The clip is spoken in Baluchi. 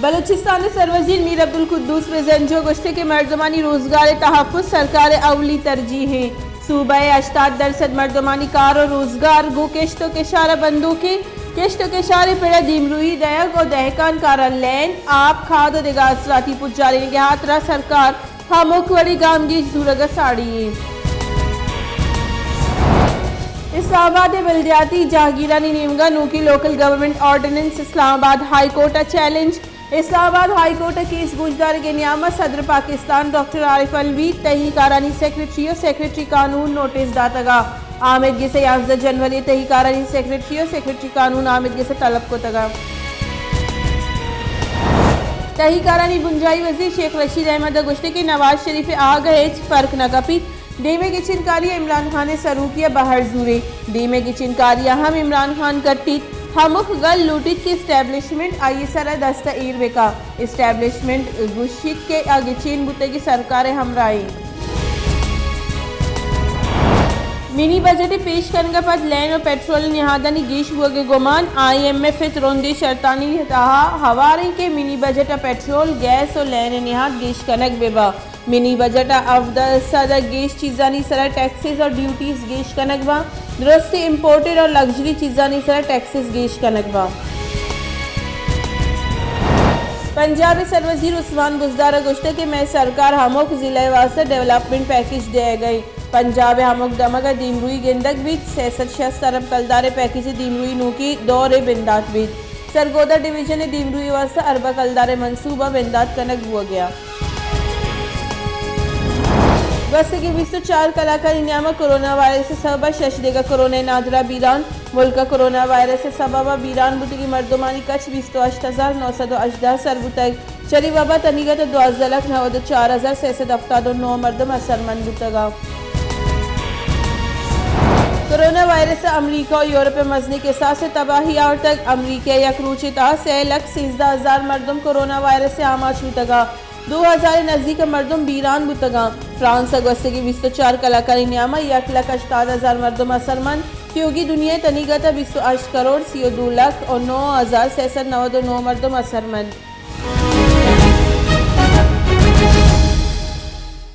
بلوچستان ءِ سروزیر میر عبدالقدوس بزنجو گوشتے کہ مردمانی روزگار ءِ تحفظ سرکار ءِ اولی ترجیح ایں۔ صوبہ ءِ ہشتاد درسد مردمانی کار ءُ روزگار گوں کشت ءُ کشار ءَ بندوک ایں۔ کشت ءُ کشار ءِ پڑ ءَ دیمروئی دئیگ ءُ دہکان کاراں لین، آپ، کھاد ءُ دگہ آسراتی پجارینگ ءِ ہاترا سرکار ہمک وڑیں گامگیج زورگ ءَ ساڑی ایں۔ اسلام آباد ءِ بلدیاتی جاہگیرانی نیمگ ءَ نوکیں لوکل گورنمنٹ آرڈیننس، اسلام آباد ہائی کورٹ ءَ چیلنج۔ اسلام آباد ہائی کورٹ ءَ کیس گوشدارگ ءِ نیام ءَ صدر پاکستان ڈاکٹر عارف علوی، تہی کارانی سیکرٹری ءُ سیکرٹری قانون نوٹس داتگ ءَ۔ آمید گس ءَ یازدہ جنوری ءَ تہی کارانی سیکرٹری ءُ سیکرٹری قانون آمید گس ءَ طلب کتگ ءَ۔ تہی کارانی بنجاہی وزیر شیخ رشید احمد ءَ گوشت کہ نواز شریف ءِ آہگ ءَ ہچ فرق نہ کپیت۔ دیمے گچین کاری ءَ عمران خان ءِ سروکی ءَ بہر زوریں۔ دیمے گچین کاری ءَ ہم عمران خان کٹیت۔ ہمک گل لوٹیت کہ اسٹیبلشمنٹ آئی ءِ سر ءَ دست ءَ ایر بکا۔ اسٹیبلشمنٹ گوشیت کہ آ گچین بوتگیں سرکار ءِ ہمراہ ایں۔ منی بجٹ ءِ پیش کنگ ءَ پد لین ءُ پیٹرول ءِ نہادانی گیش بوگ ءِ گمان، آئی ایم ایف ءِ ترندیں شرطانی تہا ہوار ایں کہ منی بجٹ ءَ پیٹرول، گیس ءُ لین ءِ نہاد گیش کنگ بہ با۔ منی بجٹ ءَ ہفدہ سد ءَ گیش چیزانی سرا ٹیکسز ءُ ڈیوٹیز گیش کنگ باں۔ درستیں امپورٹڈ ءُ لگژری چیزانی سرا ٹیکسز گیش کنگ باں۔ پنجاب ءِ سروزیر عثمان بزدار ءَ گوشتگ کہ مئے سرکار ہمک ضلع ءِ واستہ ڈیولپمنٹ پیکج دئیگ ءَ ایں۔ پنجاب ءِ ہمک دمگ ءَ دیمروئی گندگ بیت، سئے سد شست ارب کلدار ءِ پیکج ءِ دیمروئی نوکیں دور ءِ بندات بیت۔ سرگودھا ڈویژن ءِ دیمروئی ءِ واستہ اربہ کلدار ءِ منصوبہ بندات کنگ بوگ ءَ ایں۔ گوستگیں بیست ءُ چار کلاکانی نیام ءَ کرونا وائرس ءِ سبب ءَ شش دگہ کرونا ءِ نادراہ بیران۔ ملک ءَ کرونا وائرس ءِ سبب ءَ بیران بوتگیں مردمانی کچ بیست ءُ ہشت ہزار نو سد ءُ ہژدہ سر بوتگ۔ چرے وبا ءِ تنیگت ءَ دوازدہ لکھ نود ءُ چار ہزار سئے سد ہفتاد ءُ نو مردم اثرمند بوتگ اَنت۔ کرونا وائرس ءَ امریکہ ءُ یورپ ءَ مزنیں کساس ءِ تباہی آورتگ۔ امریکہ ءَ یک روچے ءِ تہا سئے لکھ سیزدہ ہزار مردم کرونا وائرس ءِ آماچ بوتگ اَنت۔ دو ہزار ءِ نزیک ءَ مردم بیران بوتگ اَنت۔ فرانس ءَ گوستگیں بیست ءُ چار کلاکانی نیام ءَ یک لکھ ہشتاد ہزار مردم اثرمند۔ تیوگیں دنیا ءِ تنیگت ءَ بیست ءُ ہشت کروڑ سی ءُ دو لکھ ءُ نو ہزار سئے سد نود ءُ نو مردم اثرمند۔